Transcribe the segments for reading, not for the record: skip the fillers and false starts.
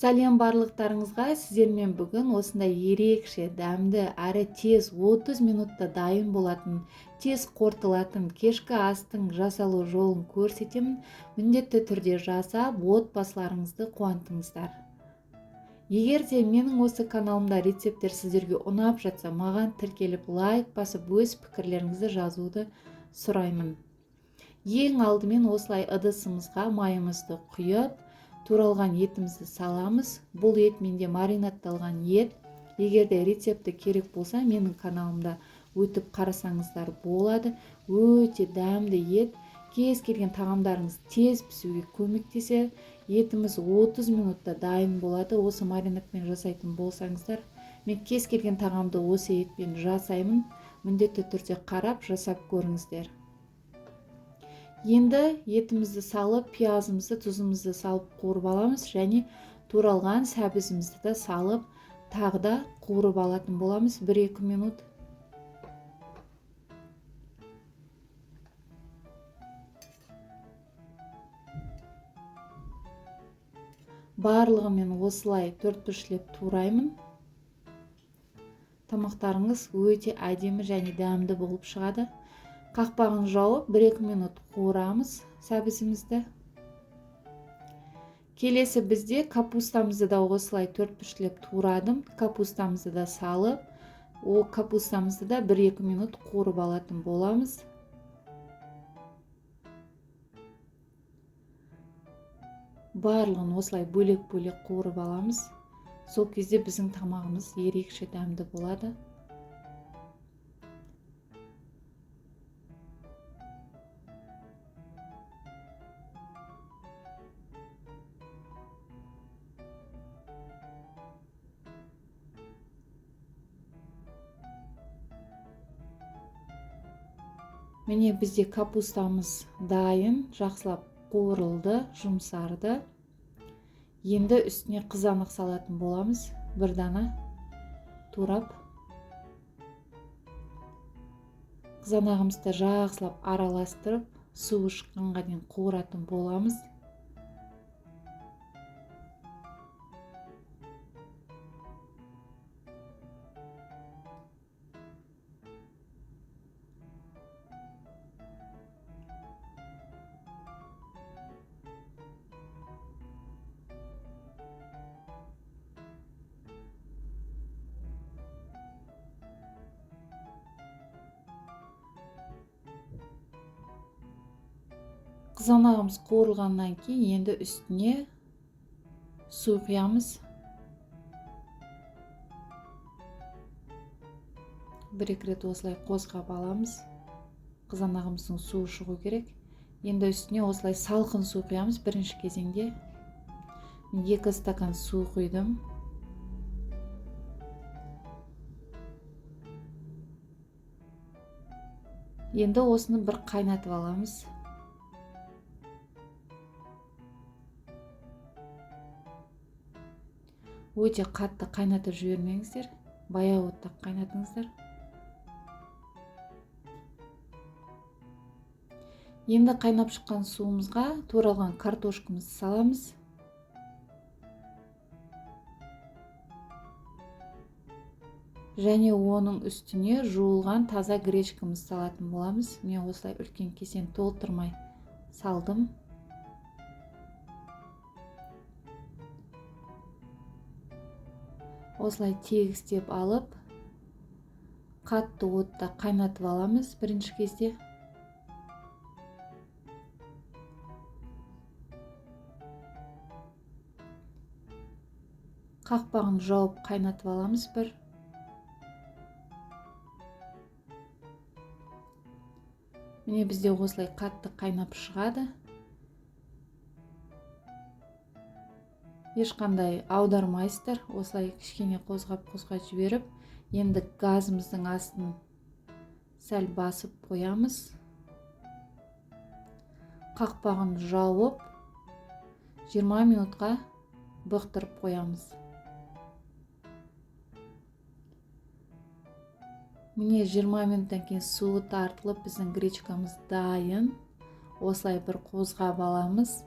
Сәлем барлықтарыңызға! Сіздермен бүгін осындай ерекше дәмді әрі тез 30 минутта дайын болатын, тез қорытылатын кешкі астың жасалу жолын көрсетемін. Міндетті түрде жасап, отбасыларыңызды қуантыңыздар. Егер де менің осы каналымда рецепттер сіздерге ұнап жатса, маған тіркеліп, лайк басып, өз пікірлеріңізді жазуды сұраймын. Ең алдымен осылай ыдысымызға майымызды құйып, туралған етімізді саламыз. Бұл ет менде маринадталған ет. Егер де рецепті керек болса, менің каналымда өтіп қарасаңыздар болады. Өте дәмді ет. Кез келген тағамдарыңыз тез пісуге көмектеседі. Етіміз 30 минутта дайын болады. Осы маринадпен жасайтын болсаңыздар, мен кез келген тағамды осы етпен жасаймын. Міндетті түрде қарап жасап көріңіздер. Енді етімізді салып, пиязымызды, тұзымызды салып қуырып аламыз және туралған сәбізімізді де салып, тағы да қуырып алатын боламыз 1-2 минут. Барлығын мен осылай төрт бұрышлеп тураймын. Тамақтарыңыз өте әдемі және дәмді болып шығады. Қақпағын жауып, 1-2 минут қуырамыз сәбізімізді. Келесі бізде капустамызды да осылай төрт бұрышлеп турадым. Капустамызды да салып, о капустамызды да 1-2 минут қуырып алатын боламыз. Барлығын осылай бөлек-бөлек қуырып аламыз. Сол кезде біздің тамағымыз ерекше дәмді болады. Міне бізде капустамыз дайын, жақсылап қуырылды, жұмсарды. Енді үстіне қызанақ салатын боламыз, бір дана турап. Қызанағымызды жақсылап араластырып, суы шыққанға дейін қуыратын боламыз. Қызанағымыз қуырылғаннан кейін енді үстіне су құямыз. Бір-екі рет осылай қозғап аламыз. Қызанағымыздың суы шығу керек. Енді үстіне осылай салқын су құямыз бірінші кезеңде. Мен 2 стакан су құйдым. Енді осыны бір қайнатып аламыз. Өте қатты қайнатып жібермеңіздер, баяу отта қайнатыңыздар. Енді қайнап шыққан суымызға туралған картошкамызды саламыз. Және оның үстіне жуылған таза гречкамызды салатын боламыз. Мен осылай үлкен кесені толтырмай салдым. Осылай тегістеп алып, қатты отта қайнатып аламыз бірінші кезде. Қақпағын жауып қайнатып аламыз бір. Міне бізде осылай қатты қайнап шығады. Ешқандай аудармайсыздар, осылай кішкене қозғап-қозғап жіберіп, енді газымыздың астын сәл басып қоямыз. Қақпағын жауып, 20 минутқа бұқтырып қоямыз. Міне 20 минуттан кейін суы тартылып, біздің гречкамыз дайын. Осылай бір қозғап аламыз.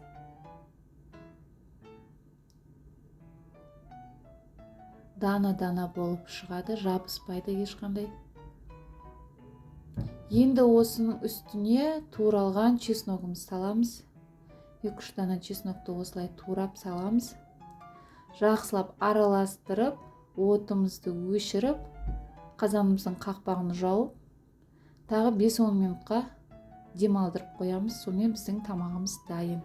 Дана-дана болып шығады, жабыспайды ешқандай. Енді осының үстіне туралған чесногымызды саламыз. 2-3 дана чеснокты осылай турап саламыз. Жақсылап араластырып, отымызды өшіріп, қазанымыздың қақпағын жауып, тағы 5-10 минутқа демалдырып қоямыз. Сонымен біздің тамағымыз дайын.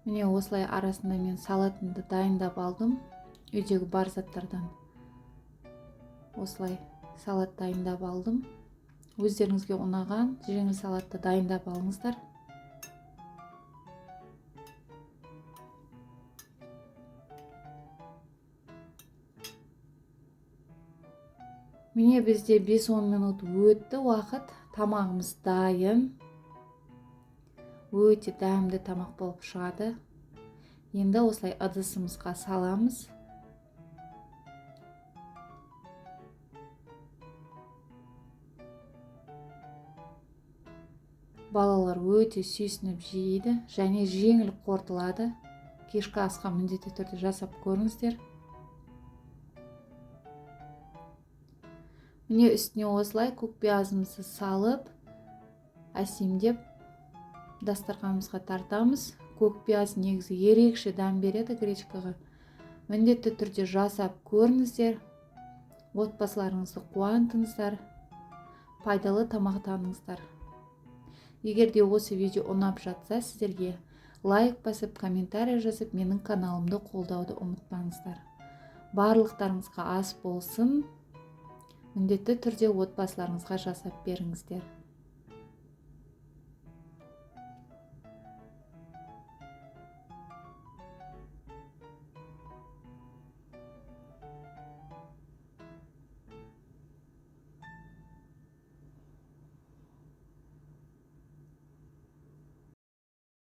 Міне осылай арасында мен салатымды дайындап алдым. Үйдегі бар заттардан осылай салат дайындап алдым. Өздеріңізге ұнаған жеңіл салатты дайындап алыңыздар. Міне бізде 5-10 минут өтті уақыт, тамағымыз дайын. Өте дәмді тамақ болып шығады. Енді осылай ыдысымызға саламыз. Балалар өте сүйсініп жейді және жеңіл қорытылады. Кешкі асқа міндетті түрде жасап көріңіздер. Міне үстіне осылай көк пиязымызды салып, әсемдеп дастарханымызға тартамыз. Көк пияз негізі ерекше дәм береді гречкаға. Міндетті түрде жасап көріңіздер. Отбасыларыңызды қуантыңыздар. Пайдалы тамақтаныңыздар. Егер де осы видео ұнап жатса, сіздерге лайк басып, комментарий жазып, менің каналымды қолдауды ұмытпаңыздар. Барлықтарыңызға ас болсын. Міндетті түрде отбасыларыңызға жасап беріңіздер.